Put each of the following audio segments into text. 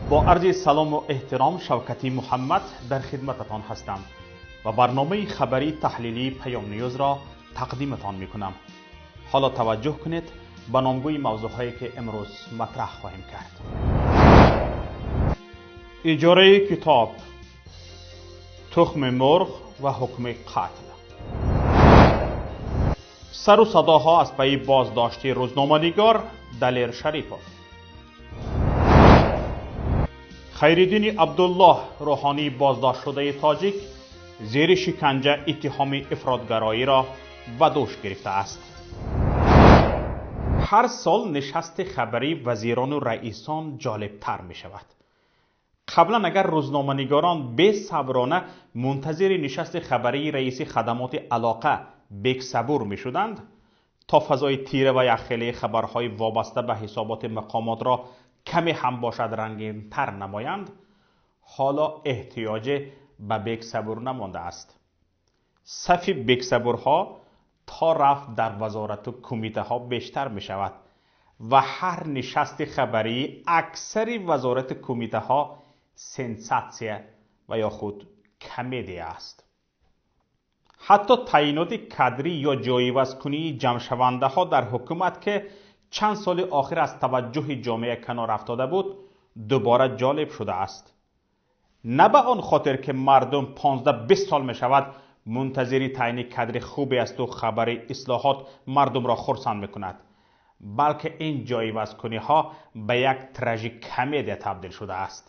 Бо арзи салому эҳтиром, Шавкати Муҳаммад дар хидмататон ҳастам ва барномаи хабарии таҳлилии Паём Ньюзро тақдиматон мекунам. Ҳоло таваҷҷӯҳ кунед ба номгӯи мавзӯъҳое, ки имрӯз матраҳ хоҳем кард. Иҷораи китоб, тухми мурғ ва ҳукми қатл, сару садоҳо аз пайи боздошти рӯзноманигор Далер Шарипов, Хайриддини Абдуллоҳ, рӯҳонии боздоштшудаи тоҷик, зери шиканҷа иттиҳоми ифротгароиро ба дӯш гирифтааст. Ҳар сол нишасти хабарии вазирону раисон ҷолибтар мешавад. Қаблан агар рӯзноманигорон бесаброна мунтазири нишасти хабарии раиси хадамоти алоқа Бексабур мешуданд, то фазои тира ва яххелаи хабарҳои вобаста ба ҳисоботи мақомотро каме ҳам бошад рангинтар намоянд, ҳоло эҳтиёҷе ба Бексабур намондааст. Сафи бексабурҳо то рафт дар вазорату кумитаҳо бештар мешавад ва ҳар нишасти хабарии аксари вазорату кумитаҳо сенсатсия ва ё худ комедия аст. Ҳатто таъйиноти кадрӣ ё ҷойивазкунии ҷамъшавандаҳо дар ҳукумат, ки чанд соли охир аз таваҷҷӯҳи ҷомеа канор афтода буд, дубора ҷолиб шудааст. На ба он хотир, ки мардум 15-20 сол мешавад мунтазири таъйини кадри хубе асту хабари ислоҳот мардумро хурсанд мекунад, балки ин ҷойивазкуниҳо ба як тражикомедия табдил шудааст.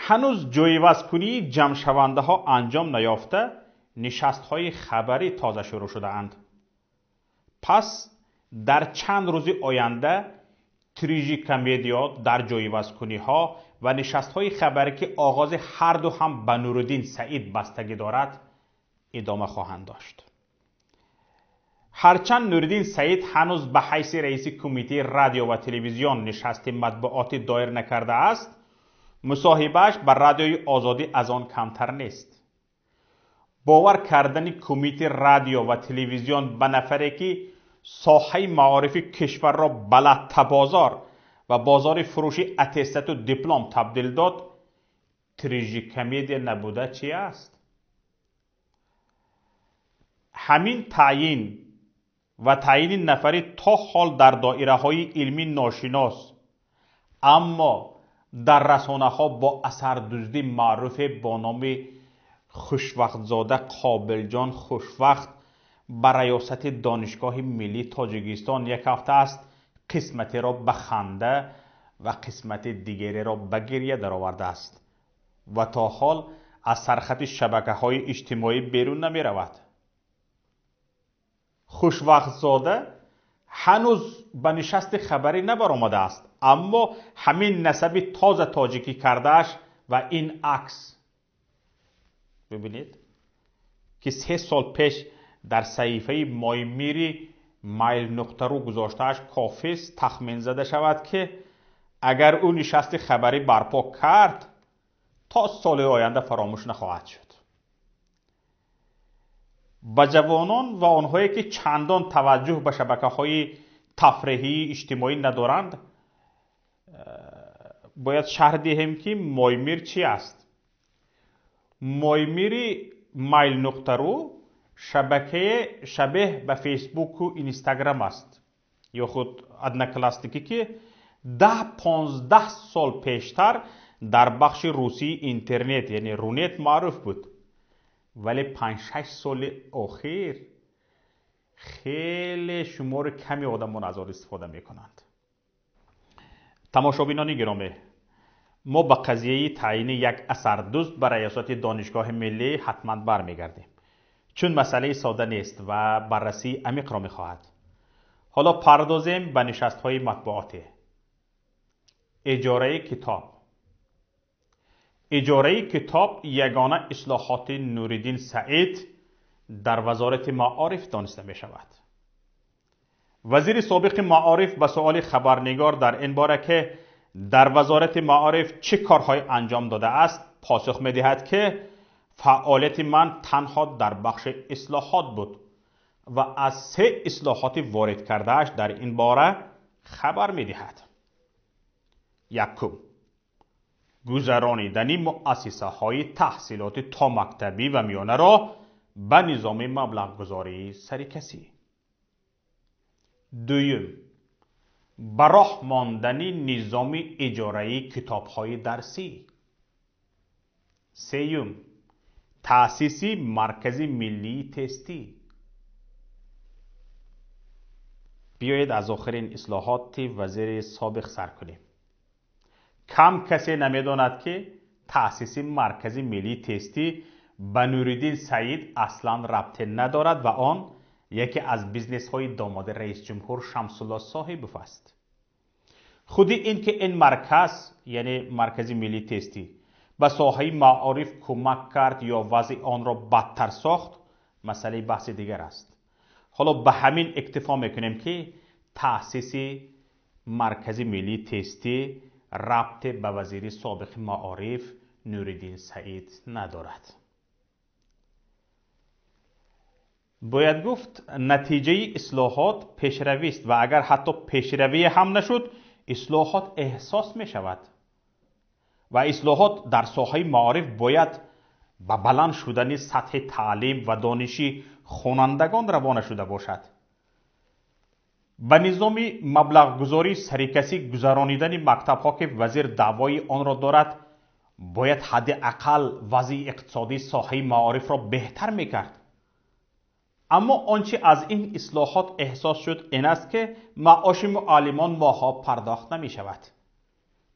Ҳанӯз ҷойивазкунии ҷамъшавандаҳо анҷом наёфта, нишастҳои хабарӣ тоза шурӯъ шудаанд. Пас дар чанд рӯзи оянда трижикомедио дар ҷойивазкуниҳо ва нишастҳои хабарӣ, ки оғози ҳарду ҳам ба Нуриддин Саид бастагӣ дорад, идома хоҳанд дошт. Ҳарчанд Нуриддин Саид ҳанӯз ба ҳайси раиси кумитаи радио ва телевизион нишасти матбуотӣ доир накардааст, мусоҳибааш ба Радиои Озодӣ аз он камтар нест. Бовар кардани кумитаи радио ва телевизион ба нафаре, ки соҳаи маорифи кишварро ба латтабозор ва бозори фурӯши аттестату диплом табдил дод, трижикомедия набуда чи аст? Ҳамин таъйин ва таъйини нафари то ҳол дар доираҳои илмӣ ношинос, аммо дар расонаҳо бо асардуздӣ маъруфе бо номи Хушвақтзода Қобилҷон Хушвақт ба раёсати Донишгоҳи миллии Тоҷикистон як ҳафта аст қисматеро ба ханда ва қисмати дигареро ба гиря даровардааст ва то ҳол аз сархати шабакаҳои иҷтимоӣ берун намеравад. Хушвақтзода ҳанӯз ба нишасти хабарӣ набаромадааст, аммо ҳамин насаби тоза тоҷикӣ кардааш ва ин акс, бибинед, ки 3 сол пеш дар саҳифаи Моймири mail.ru гузоштааш, кофист тахмин зада шавад, ки агар ӯ нишасти хабарӣ барпо кард, то соли оянда фаромӯш нахоҳад шуд. Ба ҷавонон ва онҳое, ки чандон таваҷҷӯҳ ба шабакаҳои тафреҳии иҷтимоӣ надоранд, бояд шарҳ диҳем, ки Моймир чи аст. Моймири mail.ru шабакае шабеҳ ба Фейсбуку Инстаграм аст ё худ Одноклассники, ки 10-15 сол пештар дар бахши русии интернет, яъне Рунет, маъруф буд, вале 5-6 соли охир хеле шумори ками одамон аз он истифода мекунанд. Тамошобинони гиромӣ, мо ба қазияи таъйини як асардузд ба раёсати Донишгоҳи миллӣ ҳатман бармегардем, чун масъалаи сода нест ва баррасии амиқро мехоҳад. Ҳоло пардозем ба нишастҳои матбуотӣ. Иҷораи китоб. Иҷораи китоб ягона ислоҳоти Нуриддин Саид дар вазорати маориф дониста мешавад. Вазири собиқи маориф ба суоли хабарнигор дар ин бора, ки дар вазорати маориф чӣ корҳое анҷом додааст, посух медиҳад, ки фаъолияти ман танҳо дар бахши ислоҳот буд, ва аз се ислоҳоти ворид кардааш дар ин бора хабар медиҳад. Якум. Гузаронидани муассисаҳои таҳсилоти томактабӣ ва миёнаро ба низоми маблағгузории сарикасӣ. Дуюм, ба роҳ мондани низоми иҷораи китобҳои дарсӣ. Сеюм, таъсиси Маркази миллии тестӣ. Биёед аз охирин ислоҳоти вазири собиқ сар кунем. Кам касе намедонад, ки таъсиси Маркази миллии тестӣ ба Нуриддин Саид аслан рабте надорад ва он яке аз бизнесҳои домоди раисҷумҳур Шамсулло Соҳибов аст. Худи ин ки ин марказ, яъне Маркази миллии тестӣ, ба соҳаи маориф кӯмак кард ё вазъи онро бадтар сохт, масъалаи баҳси дигар аст. Ҳоло ба ҳамин иктифо мекунем, ки таъсиси Маркази миллии тестӣ рабте ба вазири собиқи маориф Нуриддин Саид надорад. Бояд гуфт, натиҷаи ислоҳот пешравист ва агар ҳатто пешравӣ ҳам нашуд, ислоҳот эҳсос мешавад. Ва ислоҳот дар соҳаи маориф бояд ба баланд шудани сатҳи таълим ва дониши хонандагон равона шуда бошад. Ба низоми маблағгузории сарикасӣ гузаронидани мактабҳо, ки вазир даъвои онро дорад, бояд ҳадди ақал вазъи иқтисодии соҳаи маорифро беҳтар мекард. Аммо он чи аз ин ислоҳот эҳсос шуд ин аст, ки маоши муаллимон моҳҳо пардохт намешавад.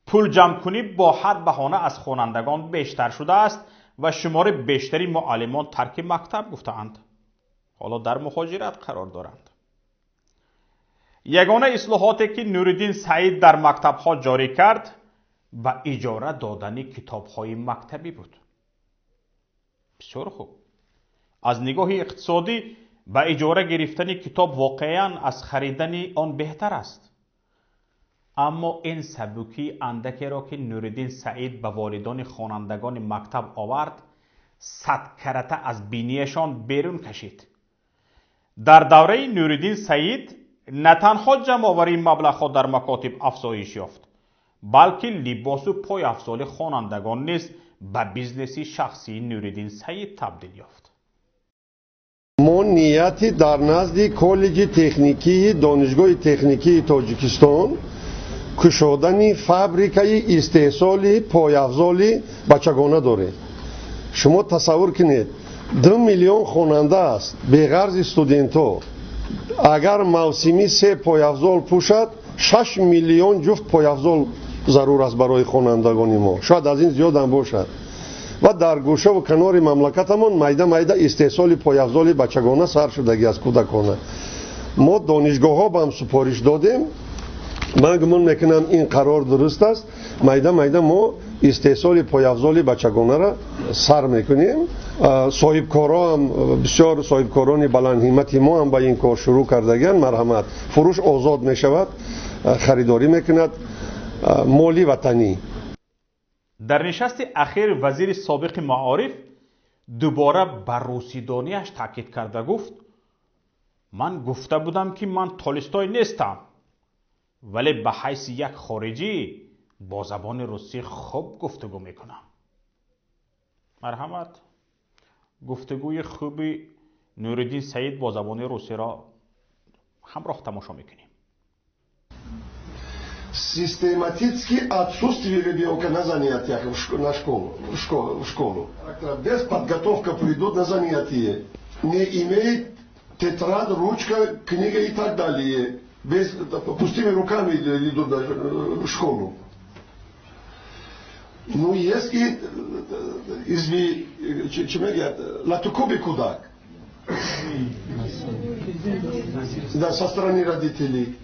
Пул ҷамъкунӣ бо ҳар баҳона аз хонандагон бештар шудааст ва шумори бештари муаллимон тарки мактаб гуфтаанд. Ҳоло дар муҳоҷират қарор доранд. Ягона ислоҳоте, ки Нуриддин Саид дар мактабҳо ҷорӣ кард, ба иҷора додани китобҳои мактабӣ буд. Бисёр хуб. Аз нигоҳи иқтисодӣ ба иҷора гирифтани китоб воқеан аз харидани он беҳтар аст. Аммо ин сабукии андакеро, ки Нуриддин Саид ба волидони хонандагони мактаб овард, садкарата аз бинияшон берун кашид. Дар давраи Нуриддин Саид на танҳо ҷамъоварии маблағҳо дар макотиб афзоиш ёфт, балки либосу пойафзоли хонандагон низ ба бизнеси шахсии Нуриддин Саид табдил ёфт. Мо нияти дар назди коллеҷи техникии Донишгоҳи техникии Тоҷикистон кушодани фабрикаи истеҳсоли пойафзоли бачагона дорем. Шумо тасаввур кунед, 2 миллион хонанда аст, беғарзи студентҳо. Агар мавсимӣ се пойафзол пӯшад, 6 миллион ҷуфт пойафзол зарур аст барои хонандагони мо. Шояд аз ин зиёдам бошад. Ва дар гӯшаву канори мамлакатамон майда майда истеҳсоли пойафзоли бачагона сар шудагӣ аст, кӯдакона. Мо донишгоҳҳо ба ҳам супориш додем. Ман гумон мекунам, ин қарор дуруст аст. Майда майда мо истеҳсоли пойафзоли бачагонаро сар мекунем. Соҳибкороам, бисёр соҳибкорони баландҳиммати мо ҳам ба ин кор шурӯъ кардагианд. Марҳамат, фурӯш озод мешавад, харидорӣ мекунад моли ватанӣ. Дар нишасти ахир вазири собиқи маориф дубора ба русидонияш таъкид карда гуфт: «Ман гуфта будам, ки ман Толстой нестам, вале ба ҳайси як хориҷӣ бо забони русӣ хуб гуфтугӯ мекунам». Марҳамат, гуфтугӯи хуби Нуриддин Саид бо забони русиро ҳамроҳ тамошо мекунем. Систематически отсутствие ребенка на занятиях на школу, в школу, в школу. Без подготовки придут на занятия. Не имеет тетрадь, ручка, книга и так далее. Без, пустыми руками идут в школу. Ну, есть и изви, чӣ мегӯяд, латукуби кӯдак. Да, со стороны родителей.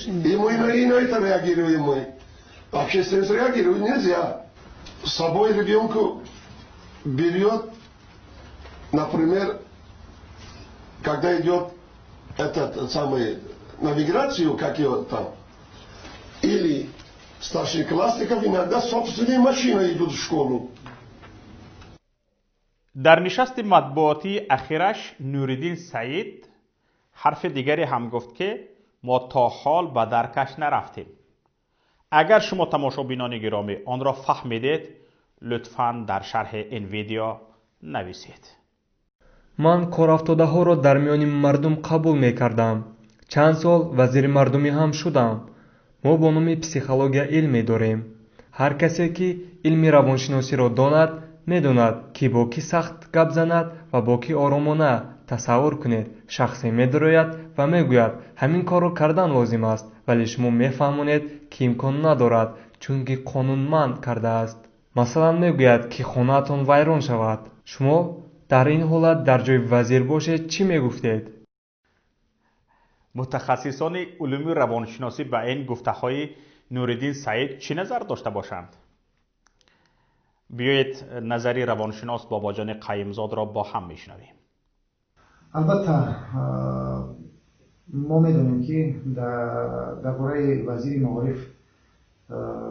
И мы и на это реагируем мы. Общественность реагирует нельзя. С собой ребенку берет, например, когда идет этот самый на миграцию, как ее там, или старшеклассников иногда собственные машины идут в школу. Дар нишасти матбуотии ахираш Нуриддин Саид ҳарфи дигаре ҳам гуфт, ки мо то ҳол ба даркаш нарафтем. Агар шумо тамошобинони гиромӣ онро фаҳмидед, лутфан дар шарҳи ин видео нависед. Ман корафтодаҳоро дар миёни мардум қабул мекардам. Чанд сол вазири мардумӣ ҳам шудам. Мо бо номи психология илм медорем. Ҳар касе, ки илми равоншиносиро донад, медонад, ки бо кӣ сахт гап занад ва бо кӣ оромона. Тасаввур кунед, шахсе медарояд ва мегӯяд, ҳамин корро кардан лозим аст, вале шумо мефаҳмонед, ки имкон надорад, чунки қонун манъ кардааст. Масалан, мегӯяд, ки хонаатон вайрон шавад. Шумо дар ин ҳолат дар ҷои вазир бошед, чӣ мегуфтед? Мутахассисони улуми равоншиносӣ ба ин гуфтаҳои Нуриддин Саид чӣ назар дошта бошанд? Биёед назари равоншинос Бобоҷони Қайимзодро бо ҳам мешунавем. Албатта, мо медонем, ки дар бораи вазири маориф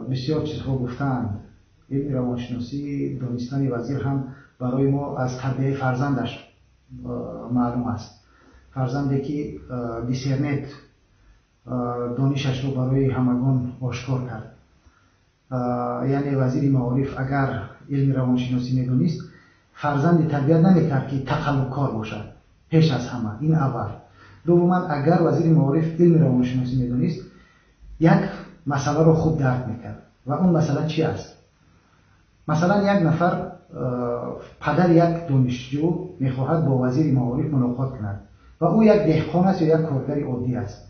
бисёр чизҳо гуфтаанд. Илми равоншиносӣ донистани вазир ҳам барои мо аз тарбияи фарзандаш маълум аст. Фарзанде, ки диссернет донишашро барои ҳамагон ошкор кард. Яъне вазири маориф агар илми равоншиносӣ медонист, фарзанди тарбият намекард, ки тақаллубкор бошад. Пеш аз ҳама ин аввал. Дуввуман, агар вазири маориф илми равоншиносӣ медонист, як масъаларо хуб дарк мекард. Ва он масъала чи аст? Масалан, як нафар падари як донишҷӯ мехоҳад бо вазири маориф мулоқот кунад ва ӯ як деҳқон аст ё як коргари оддӣ аст.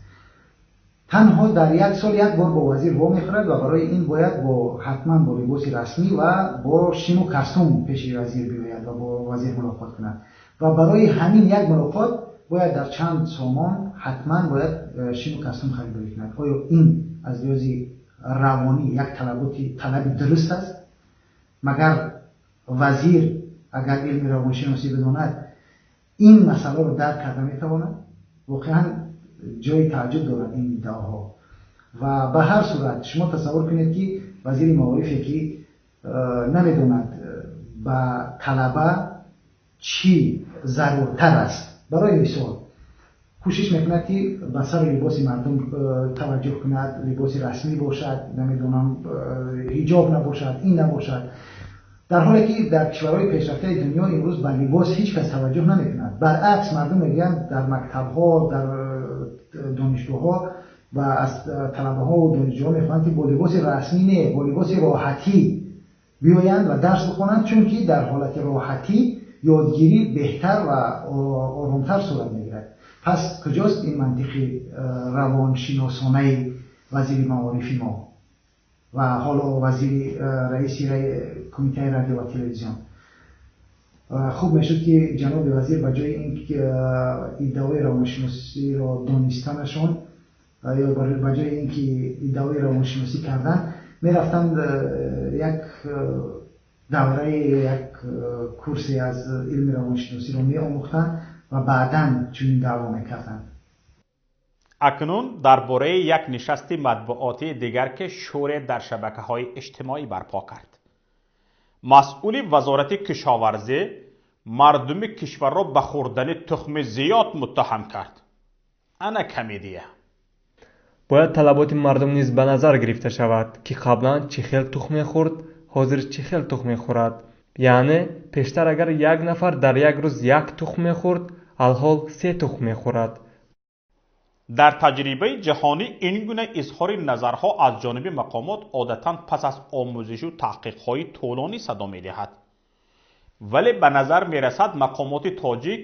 Танҳо дар як сол як бор бо вазир вомехӯрад ва барои ин бояд бо ҳатман бо либоси расмӣ ва бо шиму костюм пеши вазир биёяд ва бо вазир мулоқот кунад. Ва барои ҳамин як мулоқот бояд дар чанд сомон ҳатман бояд шиму костюм харидорӣ кунад. Оё ин аз лиҳози равонӣ як талаби дуруст аст? Магар вазир агар илми равоншиносӣ бидонад, ин масъаларо дарк карда метавонад? Воқеан ҷои тааҷҷуб дорад ин иддаоҳо. Ва ба ҳар сурат шумо тасаввур кунед, ки вазири маорифе, ки намедонад ба талаба чӣ заруртар аст, барои мисол, кӯшиш мекунад, ки ба сару либоси мардум таваҷҷӯҳ кунад, либоси расмӣ бошад, намедонам, ҳиҷоб набошад, ин набошад, дар ҳоле ки дар кишварҳои пешрафтаи дунё имрӯз ба либос ҳеҷ кас таваҷҷӯҳ намекунад. Баръакс, мардум мегӯянд, дар мактабҳо, дар донишгоҳҳо ва аз талабаҳо донишҷӯҳо мехоҳанд, ки бо либоси расмӣ не, бо либоси роҳатӣ биёянд ва дарс бихонанд, чунки дар ҳолати роҳатӣ ёдгирӣ беҳтар ва оромтар сурат мегирад. Пас куҷост ин мантиқи равоншиносонаи вазири маорифи мо ва ҳоло вазири раиси кумитаи радио ва телевизион? Хуб мешуд, ки ҷаноби вазир ба ҷои ин иддаои равоншиносиро донистанашон ё ба ҷои ин ки иддаои равоншиносӣ кардан, мерафтанд, як давраи ё як курсе аз илми равоншиносиро меомӯхтанд ва баъдан чунин даъво мекарданд. Акнун дар бораи як нишасти матбуотии дигар, ки шӯре дар шабакаҳои иҷтимоӣ барпо кард. Масъули вазорати кишоварзӣ мардуми кишварро ба хӯрдани тухми зиёд муттаҳам кард. Ана комедия. Бояд талаботи мардум низ ба назар гирифта шавад, ки қаблан чӣ хел тухм мехӯрд, ҳозир чӣ хел тухм мехӯрад. Яъне пештар агар як нафар дар як рӯз як тухм мехӯрд, алҳол се тухм мехӯрад. Дар таҷрибаи ҷаҳонӣ ин гуна изҳори назарҳо аз ҷониби мақомот одатан пас аз омӯзишу таҳқиқҳои тӯлонӣ садо медиҳад. Вале ба назар мерасад, мақомоти тоҷик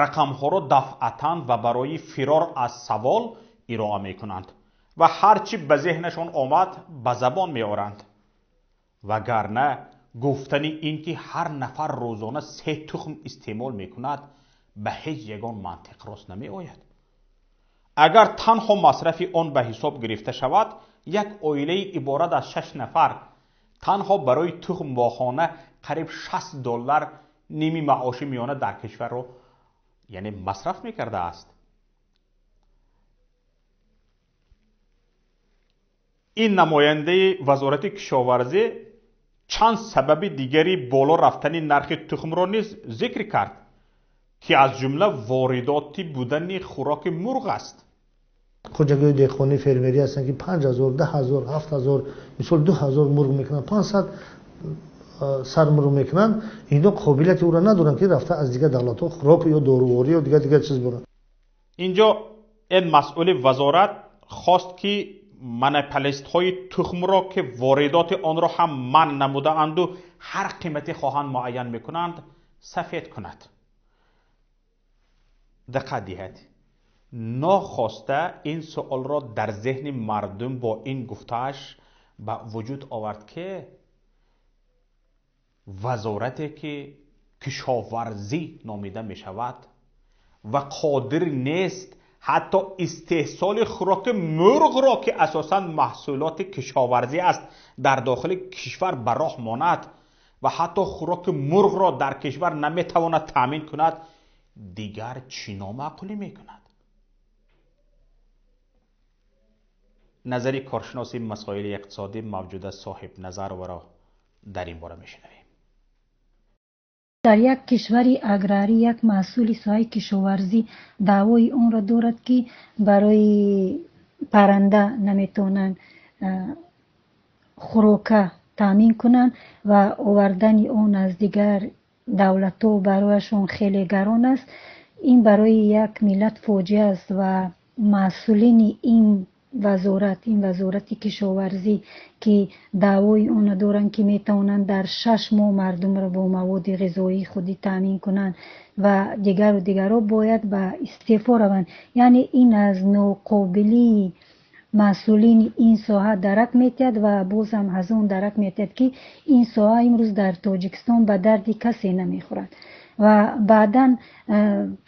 рақамҳоро дафъатан ва барои фирор аз савол ироа мекунанд ва ҳар чӣ ба зеҳнашон омад, ба забон меоранд. Вагарна гуфтани ин ки ҳар нафар рӯзона се тухм истеъмол мекунад, ба ҳеҷ ягон мантиқ рост намеояд. Агар танҳо масрафи он ба ҳисоб гирифта шавад, як оилаи иборат аз шаш нафар танҳо барои тухм моҳона қариб 60 доллар, ними маоши миёна дар кишварро яъне масраф мекардааст. Ин намояндаи вазорати кишоварзӣ чанд сабаби дигари боло рафтани нархи тухмро низ зикр кард, ки аз ҷумла воридотӣ будани хӯроки мурғ аст. Хоҷагиҳои деҳқонӣ, фермерӣ ҳастанд, ки 5000, 10 000, 7000, мисол 2000 мурғ мекунанд, 500 сар мурғ мекунанд. Инҳо қобилияти ӯро надоранд, ки рафта аз дигар давлатҳо хӯрок ё доруворӣ ё дигар дигар чиз буранд. Инҷо ин масъули вазорат хост, ки монополистҳои тухмро, ки воридоти онро ҳам манъ намудаанду ҳар қимате хоҳанд муайян мекунанд, сафед кунад. Диққат диҳед, нохоста ин суолро дар зеҳни мардум бо ин гуфтааш ба вуҷуд овард, ки вазорате, ки кишоварзӣ номида мешавад ва қодир нест ҳатто истеҳсоли хӯроки мурғро, ки асосан маҳсулоти кишоварзӣ аст, дар дохили кишвар ба роҳ монад ва ҳатто хӯроки мурғро дар кишвар наметавонад таъмин кунад, дигар чӣ номаъқулӣ мекунад? Назари коршиноси масоили иқтисодӣ Мавҷуда Соҳибназарованро дар ин бора мешунавем. Дар як кишвари аграрӣ як маҳсули соҳаи кишоварзӣ даъвои онро дорад, ки барои парранда наметавонанд хӯрока таъмин кунанд ва овардани он аз дигар давлатҳо барояшон хеле гарон аст. Ин барои як миллат фоҷиа аст ва масъулини ин вазорат, ин вазорати кишоварзӣ, ки даъвои онро доранд, ки метавонанд дар 6 моҳ мардумро бо маводи ғизоии худӣ таъмин кунанд ва дигару дигарҳо, бояд ба истеъфо раванд. Яъне ин аз ноқобилии масъулини ин соҳа дарак метиҳад ва бозам аз он дарак метиҳад, ки ин соҳа имрӯз дар Тоҷикистон ба дарди касе намехӯрад. Ва баъдан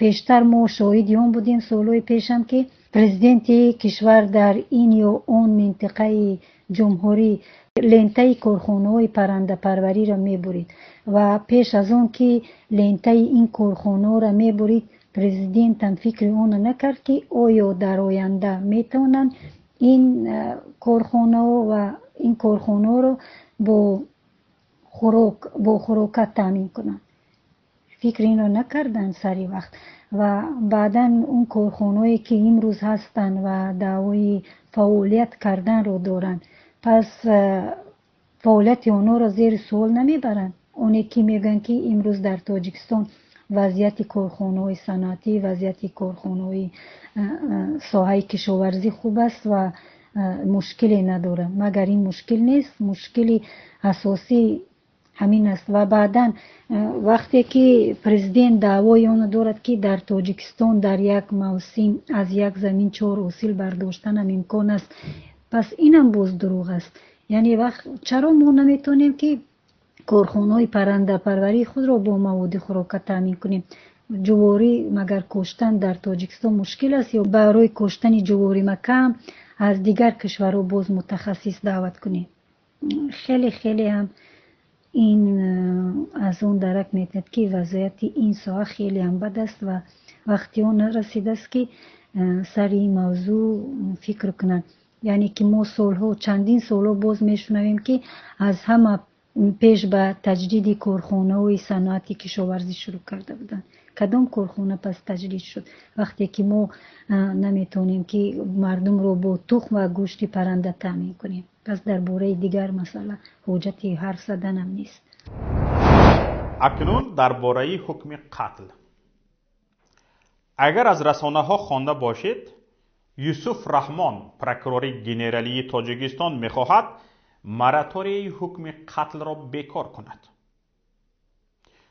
пештар мо шоҳиди он будем солҳои пешам, ки президенти кишвар дар ин ё он минтиқаи ҷумҳурӣ лентаи корхонаҳои паррандапарвариро мебурид ва пеш аз он ки лентаи ин корхонаҳоро мебурид, президентам фикри онро накард, ки оё дар оянда метавонанд ин корхонаҳо ва ин корхонаҳоро бо хӯрока таъмин кунанд. Фикри инро накарданд сари вақт ва баъдан он корхонаҳое, ки имрӯз ҳастанд ва даъвои фаъолият карданро доранд, пас фаъолияти онҳоро зери суол намебаранд. Оне ки мегӯянд, ки имрӯз дар Тоҷикистон вазъияти корхонаҳои саноатӣ, вазъияти корхонаҳои соҳаи кишоварзӣ хуб аст ва мушкиле надорад. Магар ин мушкил нест? Мушкили асосӣ ҳамин аст. Ва баъдан вақте ки президент даъвои онро дорад, ки дар Тоҷикистон дар як мавсим аз як замин 4 ҳосил бардоштанам имкон аст, пас инам боз дурӯғ аст. Яъне вақт чаро мо наметавонем, ки корхонаҳои паррандапарварии худро бо маводи хӯрока таъмин кунем? Ҷуворӣ магар коштан дар Тоҷикистон мушкил аст ё барои коштани ҷуворимакам аз дигар кишварҳо боз мутахассис даъват кунем? Хеле хеле ҳам ин аз он дарак метиҳад, ки вазъияти ин соҳа хеле ҳам бад аст ва вақти он нарасидааст, ки сари ин мавзӯъ фикр кунанд. Яъне ки мо солҳо, чандин солҳо боз мешунавем, ки аз ҳама пеш ба таҷдиди корхонаҳои саноати кишоварзӣ шурӯъ карда буданд. Кадом корхона пас таҷдид шуд, вақте ки мо наметавонем, ки мардумро бо тухм ва гӯшти парранда таъмин кунем? Пас дар бораи дигар масъала ҳоҷати ҳарф заданам нест. Акнун дар бораи ҳукми қатл. Агар аз расонаҳо хонда бошед, Юсуф Раҳмон, прокурори генералии Тоҷикистон, мехоҳад мораторияи ҳукми қатлро бекор кунад.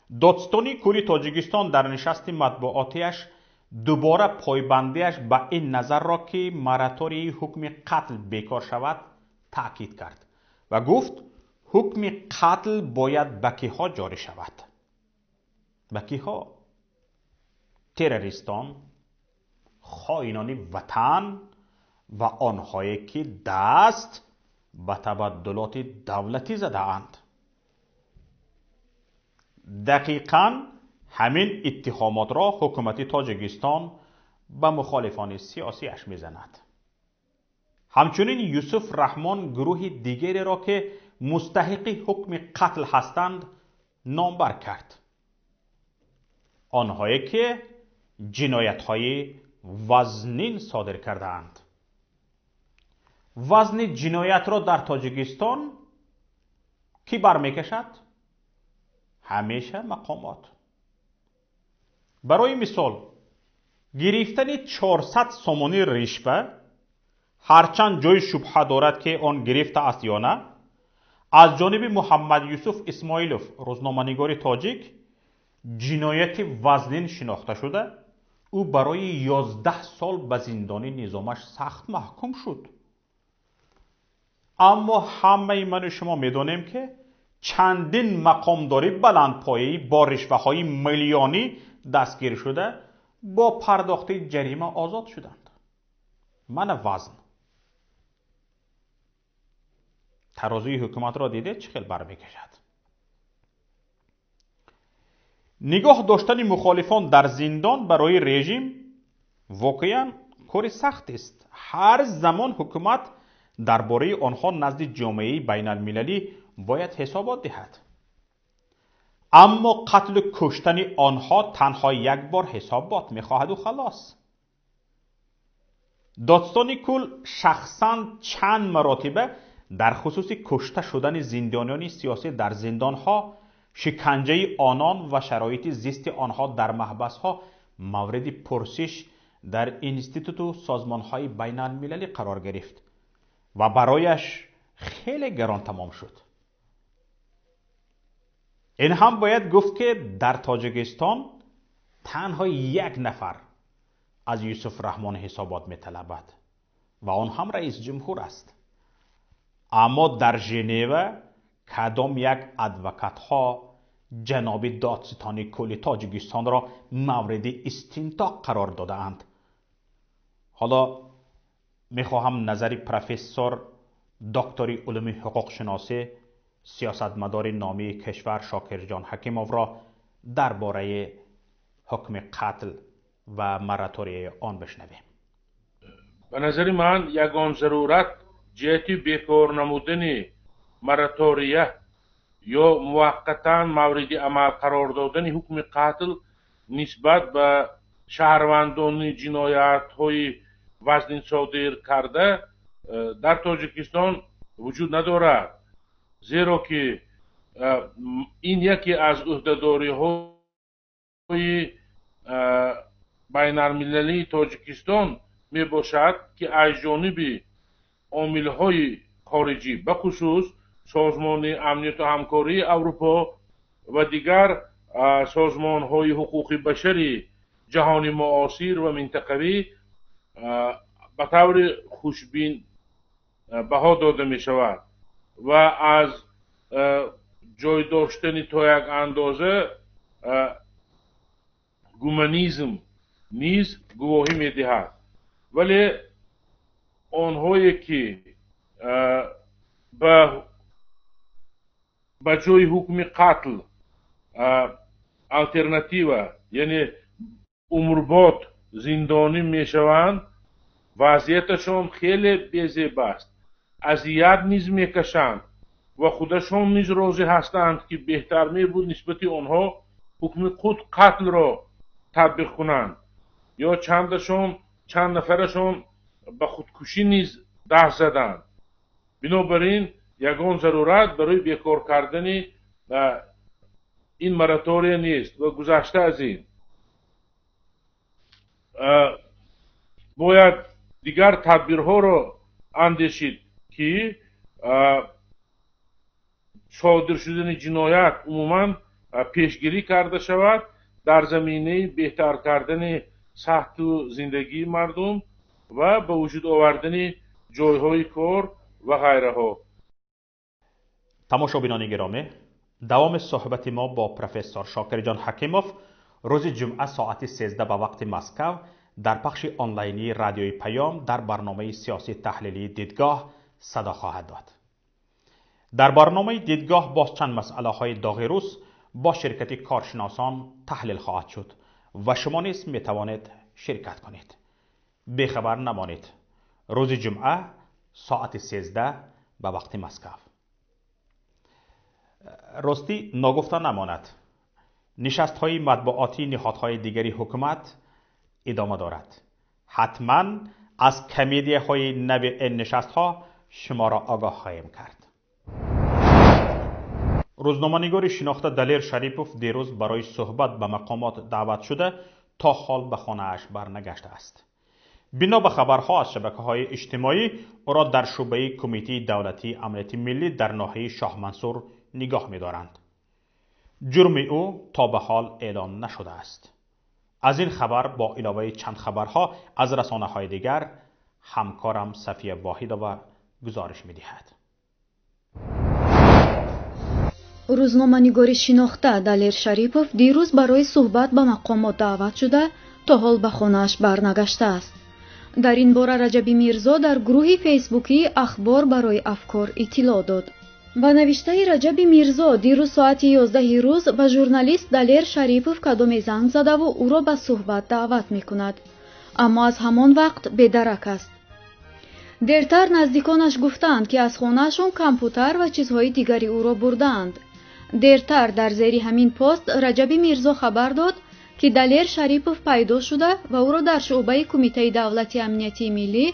Додситони кулли Тоҷикистон дар нишасти матбуотиаш дубора пойбандиаш ба ин назарро, ки мораторияи ҳукми қатл бекор шавад, таъкид кард ва гуфт, ҳукми қатл бояд ба киҳо ҷорӣ шавад? Ба киҳо? Террористон, хоинони ватан ва онҳое, ки даст ба табаддулоти давлатӣ задаанд. Дақиқан ҳамин иттиҳомотро ҳукумати Тоҷикистон ба мухолифони сиёсиаш мезанад. Ҳамчунин Юсуф Раҳмон гурӯҳи дигареро, ки мустаҳиқи ҳукми қатл ҳастанд, номбар кард: онҳое, ки ҷиноятҳои вазнин содир кардаанд. Вазни ҷиноятро дар Тоҷикистон кӣ бармекашад? Ҳамеша мақомот. Барои мисол, гирифтани 400 сомонӣ ришва, ҳарчанд ҷои шубҳа дорад, ки он гирифта аст ё на, аз ҷониби Муҳаммад Юсуф Исмоилов, рӯзноманигори тоҷик, ҷинояти вазнин шинохта шуда, ӯ барои 11 сол ба зиндони низомаш сахт маҳкум шуд. Аммо ҳамаи ману шумо медонем, ки чандин мақомдори баландпояӣ бо ришваҳои миллионӣ дастгир шуда, бо пардохти ҷарима озод шуданд. Мана вазн. Тарозуи ҳукуматро дидед, чӣ хел бармекашад. Нигоҳ доштани мухолифон дар зиндон барои режим воқеан кори сахт аст. Ҳар замон ҳукумат дар бораи онҳо назди ҷомеаи байналмилалӣ бояд ҳисобот диҳад. Аммо қатлу куштани онҳо танҳо як бор ҳисобот мехоҳаду халос. Додстони кул шахсан чанд маротиба дар хусуси кушта шудани зиндониёни сиёсӣ дар зиндонҳо, шиканҷаи онон ва шароити зисти онҳо дар маҳбасҳо мавриди пурсиш дар институту созмонҳои байналмилалӣ қарор гирифт ва барояш хеле гарон тамом шуд. Ин ҳам бояд гуфт, ки дар Тоҷикистон танҳо як нафар аз Юсуф Раҳмон ҳисобот металабад ва он ҳам раис ҷумҳур аст. Аммо дар Женева кадом як адвокатҳо ҷаноби додситони кулли Тоҷикистонро мавриди истинтоқ қарор додаанд. Ҳоло мехоҳам назари профессор, доктори улуми ҳуқуқшиносӣ, сиёсатмадори номии кишвар Шокирҷон Ҳакимовро дар бораи ҳукми қатл ва мораторияи он бишнавем. Ба назари ман ягон зарурат ҷиҳати бекор намудани моратория ё муваққатан мавриди амал қарор додани ҳукми қатл нисбат ба шаҳрвандони ҷиноятҳои вазнин содир карда дар Тоҷикистон вуҷуд надорад, зеро ки ин яке аз ӯҳдадориҳои байналмилалии Тоҷикистон мебошад, ки аз ҷониби омилҳои хориҷӣ, бахусус Созмони амнияту ҳамкории Аврупо ва дигар созмонҳои ҳуқуқи башари ҷаҳони муосир ва минтақавӣ ба таври хушбин баҳо дода мешавад ва аз ҷой доштани то як андоза гуманизм низ гувоҳӣ медиҳад. Вале онҳое ки ба ҷои ҳукми қатл алтернатива, яъне умрбод зиндонӣ мешаванд, вазъияташон хеле безеб аст, азият низ мекашанд ва худашон низ розӣ ҳастанд, ки беҳтар мебуд нисбати онҳо ҳукми худ қатлро татбиқ кунанд ё чанд нафарашон ба худкушӣ низ даст заданд. Бинобар ин ягон зарурат барои бекор кардани ин моратория нест ва гузашта аз ин бояд дигар тадбирҳоро андешид, ки содир шудани ҷиноят умуман пешгирӣ карда шавад дар заминаи беҳтар кардани сатҳу зиндагии мардум ва ба вуҷуд овардани ҷойҳои кор ва ғайраҳо. Тамошобинони гиромӣ, давоми суҳбати мо бо профессор Шокирҷон Ҳакимов рӯзи ҷумъа соати 13 ба вақти Москав дар пахши онлайнии радиои Паём дар барномаи сиёсии таҳлилии Дидгоҳ садо хоҳад дод. Дар барномаи Дидгоҳ боз чанд масъалаҳои доғи рӯз бо ширкати коршиносон таҳлил хоҳад шуд ва шумо низ метавонед ширкат кунед. Бехабар намонед. Рӯзи ҷумъа соати 13 ба вақти Москав. Ростӣ ногуфта намонад, нишастҳои матбуотии ниҳодҳои дигари ҳукумат идома дорад. Ҳатман از کمدی های نو این نشست ها شما را آگاه خواهیم کرد. روزنامه‌نگار شناخته دلیر شریپوف دیروز برای صحبت به مقامات دعوت شده تا حال به خانه‌اش برنگشته است. بنا به خبرها از شبکه‌های اجتماعی او را در شعبه کمیته دولتی امنیت ملی در ناحیه شاه منصور نگاه می‌دارند. جرم او تا به حال اعلام نشده است. از این خبر با علاوه چند خبرها از رسانه‌های دیگر همکارم صفیه واحدova گزارش می‌دهد. Рӯзноманигори шинохта Далер Шарипов дирӯз барои суҳбат ба мақомот даъват шуда, то ҳол ба хонааш барнагаштааст. Дар ин бора Раҷаби Мирзо дар гурӯҳи фейсбукии «Ахбор барои афкор» иттилоъ дод. Ба навиштаи Раҷаби Мирзо, дирӯз соати 11 рӯз ба журналист Далер Шарипов кадоме занг задаву ӯро ба суҳбат даъват мекунад. Аммо аз ҳамон вақт бедарак аст. Дертар наздиконаш гуфтаанд, ки аз хонаашон компютер ва чизҳои дигари ӯро бурдаанд. Дертар дар зери ҳамин пост Раҷаби Мирзо хабар дод, ки Далер Шарипов пайдо шуда ва ӯро дар шӯъбаи Кумитаи давлати амнияти миллӣ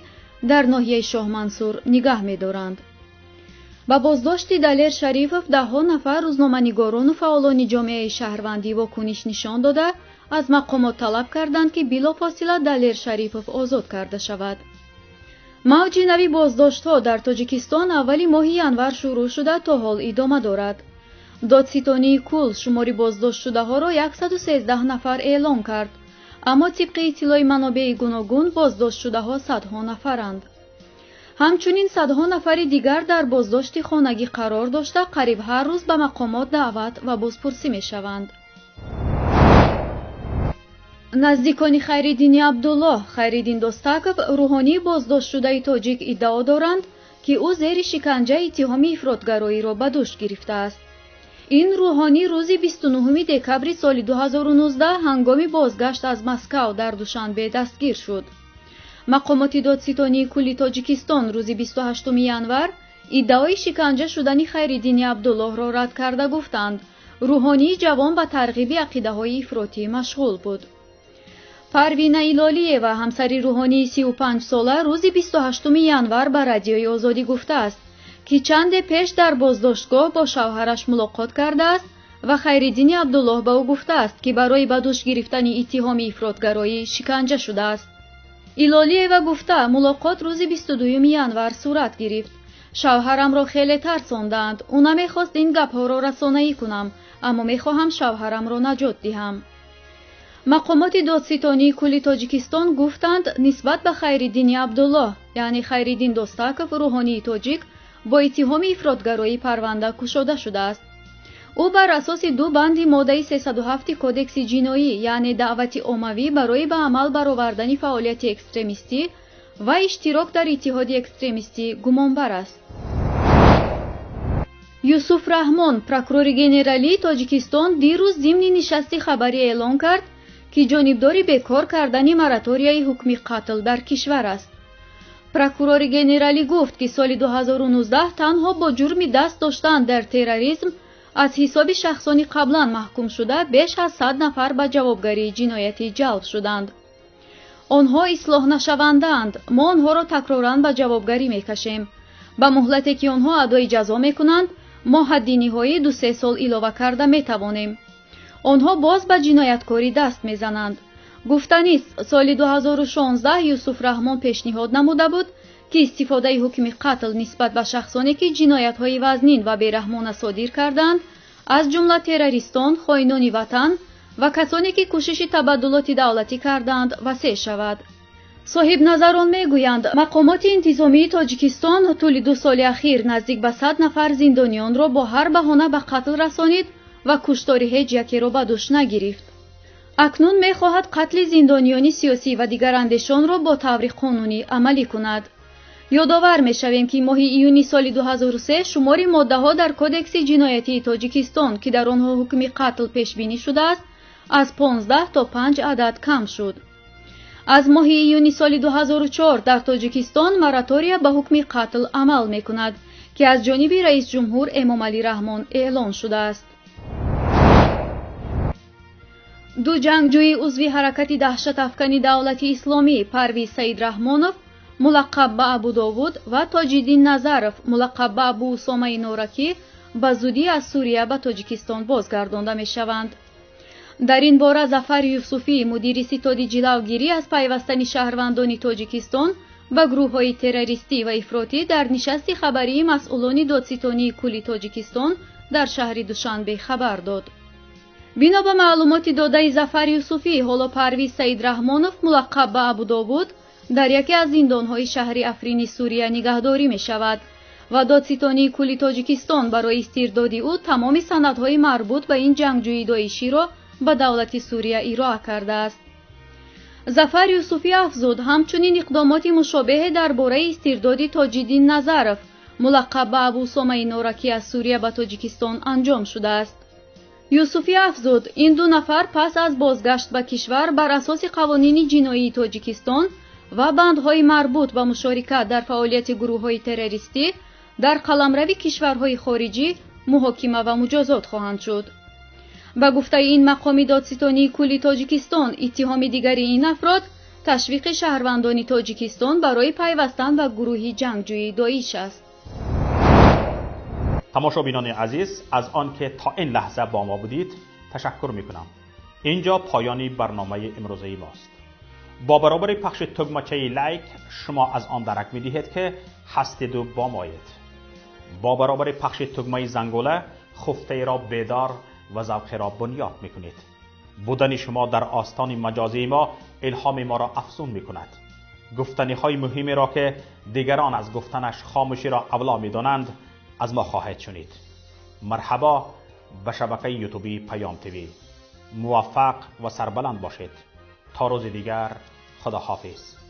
дар ноҳияи Шоҳмансур нигаҳ медоранд. Ба боздошти Далер Шарипов даҳҳо нафар рӯзноманигорону фаъолони ҷомеаи шаҳрвандӣ вокуниш нишон дода, аз мақомот талаб карданд, ки билофосила Далер Шарипов озод карда шавад. Мавҷи нави боздоштҳо дар Тоҷикистон аввали моҳи январ шурӯъ шуда то ҳол идома дорад. Додситонии кул шумори боздоштшудаҳоро 113 нафар эълон кард, аммо тибқи иттилои манобеи гуногун боздоштшудаҳо садҳо нафаранд. Ҳамчунин садҳо нафари дигар дар боздошти хонагӣ қарор дошта, қариб ҳар рӯз ба мақомот даъват ва бозпурсӣ мешаванд. Наздикони Хайриддини Абдуллоҳ, Хайриддин Достаков, рӯҳонии боздоштшудаи тоҷик иддао доранд, ки ӯ зери шиканҷа иттиҳоми ифротгароиро ба дӯш гирифтааст. Ин рӯҳонӣ рӯзи 29 декабри соли 2019 ҳангоми бозгашт аз Москав дар Душанбе дастгир шуд. Мақомоти додситонии кулли Тоҷикистон рӯзи 28 январ иддаои шиканҷа шудани Хайриддини Абдуллоҳро рад карда гуфтанд, рӯҳонии ҷавон ба тарғиби ақидаҳои ифротӣ машғул буд. Парвина Илолиева, ҳамсари рӯҳонии 35-сола, рӯзи 28 январ ба Радиои Озодӣ гуфтааст, ки чанде пеш дар боздоштгоҳ бо шавҳараш мулоқот кардааст ва Хайриддини Абдуллоҳ ба ӯ гуфтааст, ки барои ба дӯш гирифтани иттиҳоми ифротгароӣ шиканҷа шудааст. Илолиева гуфта, мулоқот рӯзи 22 январ сурат гирифт. Шавҳарамро хеле тарсондаанд. Ӯ намехост ин гапҳоро расонаӣ кунам, аммо мехоҳам шавҳарамро наҷот диҳам. Мақомоти додситонии кулли Тоҷикистон гуфтанд, нисбат ба Хайриддини Абдуллоҳ, яъне Хайриддин Достаков, рӯҳонии тоҷик, бо иттиҳоми ифротгароӣ парванда кушода шудааст. Ӯ бар асоси ду банди моддаи 307 кодекси ҷиноӣ, яъне даъвати оммавӣ барои ба амал баровардани фаъолияти экстремистӣ ва иштирок дар иттиҳоди экстремистӣ гумонбар аст. Юсуф Раҳмон, прокурори генералии Тоҷикистон, дирӯз зимни нишасти хабарӣ эълон кард, ки ҷонибдори бекор кардани мораторияи ҳукми қатл дар кишвар аст. Прокурори генералӣ гуфт, ки соли 2019 танҳо бо ҷурми даст доштан дар терроризм аз ҳисоби шахсони қаблан маҳкумшуда беш аз 100 нафар ба ҷавобгарии ҷиноятӣ ҷалб шуданд. Онҳо ислоҳ нашавандаанд. Мо онҳоро такроран ба ҷавобгарӣ мекашем. Ба муҳлате ки онҳо адои ҷазо мекунанд, мо ҳадди ниҳоӣ 2-3 сол илова карда метавонем. Онҳо боз ба ҷинояткорӣ даст мезананд. Гуфтанист, соли 2016 Юсуф Раҳмон пешниҳод намуда буд, ки истифодаи ҳукми қатл нисбат ба шахсоне ки ҷиноятҳои вазнин ва бераҳмона содир карданд, аз ҷумла террористон, хоинони ватан ва касоне ки кӯшиши табаддулоти давлатӣ карданд, васеъ шавад. Соҳибназарон мегӯянд, мақомоти интизомии Тоҷикистон тӯли 2 соли ахир наздик ба 100 нафар зиндониёнро бо ҳар баҳона ба қатл расонид ва куштори ҳеҷ якеро ба дӯш нагирифт. Акнун мехоҳад қатли зиндониёни сиёсӣ ва дигарандешонро бо таври қонунӣ амалӣ кунад. Ёдовар мешавем, ки моҳи июни соли 2003 шумори моддаҳо дар Кодекси ҷиноятии Тоҷикистон, ки дар онҳо ҳукми қатл пешбинӣ шудааст, аз 15 то 5 адад кам шуд. Аз моҳи июни соли 2004 дар Тоҷикистон моратория ба ҳукми қатл амал мекунад, ки аз ҷониби раисҷумҳур Эмомалӣ Раҳмон эълон шудааст. Ду ҷангҷӯи узви ҳаракати даҳшатафкани давлати исломӣ Парвиз Саидрахмонов Мулаққаб ба Абу Довуд ва Тоҷиддин Назаров, мулаққаб ба Абу Усомаи Норакӣ, ба зудӣ аз Сурия ба Тоҷикистон бозгардонда мешаванд. Дар ин бора Зафар Юсуфӣ, мудири ситоди ҷилавгирӣ аз пайвастани шаҳрвандони Тоҷикистон ба гурӯҳҳои террористӣ ва ифротӣ, дар нишасти хабарии масъулони Додситонии кулли Тоҷикистон дар шаҳри Душанбе хабар дод. Бино ба маълумоти додаи Зафар Юсуфӣ, ҳоло Парвиз Саидрахмонов, мулаққаб ба Абу Довуд, дар яке аз зиндонҳои шаҳри Африни Сурия нигаҳдорӣ мешавад ва Додситонии кулли Тоҷикистон барои истирдоди ӯ тамоми санадҳои марбут ба ин ҷангҷӯи доиширо ба давлати Сурия ироа кардааст. Зафар Юсуфӣ афзуд, ҳамчунин иқдомоти мушобеҳе дар бораи истирдоди Тоҷиддин Назаров, мулаққаб ба Абу Усомаи Норакӣ, аз Сурия ба Тоҷикистон анҷом шудааст. Юсуфӣ афзуд, ин ду нафар пас аз бозгашт ба кишвар бар асоси қавонини ҷиноии Тоҷикистон ва бандҳои марбут ба мушорикат дар фаъолияти гурӯҳҳои террористӣ дар қаламрави кишварҳои хориҷӣ муҳокима ва муҷозот хоҳанд шуд. Ба гуфтаи ин мақоми Додситонии кулли Тоҷикистон, иттиҳоми дигари ин афрод ташвиқи шаҳрвандони Тоҷикистон барои пайвастан ба гурӯҳи ҷангҷӯи Доиш аст. Тамошобинони азиз, аз он ки то ин лаҳза бо мо будед ташаккур мекунам. Инҷо поёни барномаи имрӯзаи мост. Бо баробари пахши тугмачаи лайк шумо аз он дарак медиҳед, ки ҳастеду бо моед. Бо баробари пахши тугмаи зангула хуфтаеро бедор ва завқеро бунёд мекунед. Будани шумо дар остони маҷозии мо илҳоми моро афзун мекунад. Гуфтаниҳои муҳимеро, ки дигарон аз гуфтанаш хомӯширо авло медонанд, аз мо хоҳед шунид. Марҳабо ба шабакаи ютубии Паём ТВ. Муваффақ ва сарбаланд бошед. То рӯзи дигар, худоҳофиз.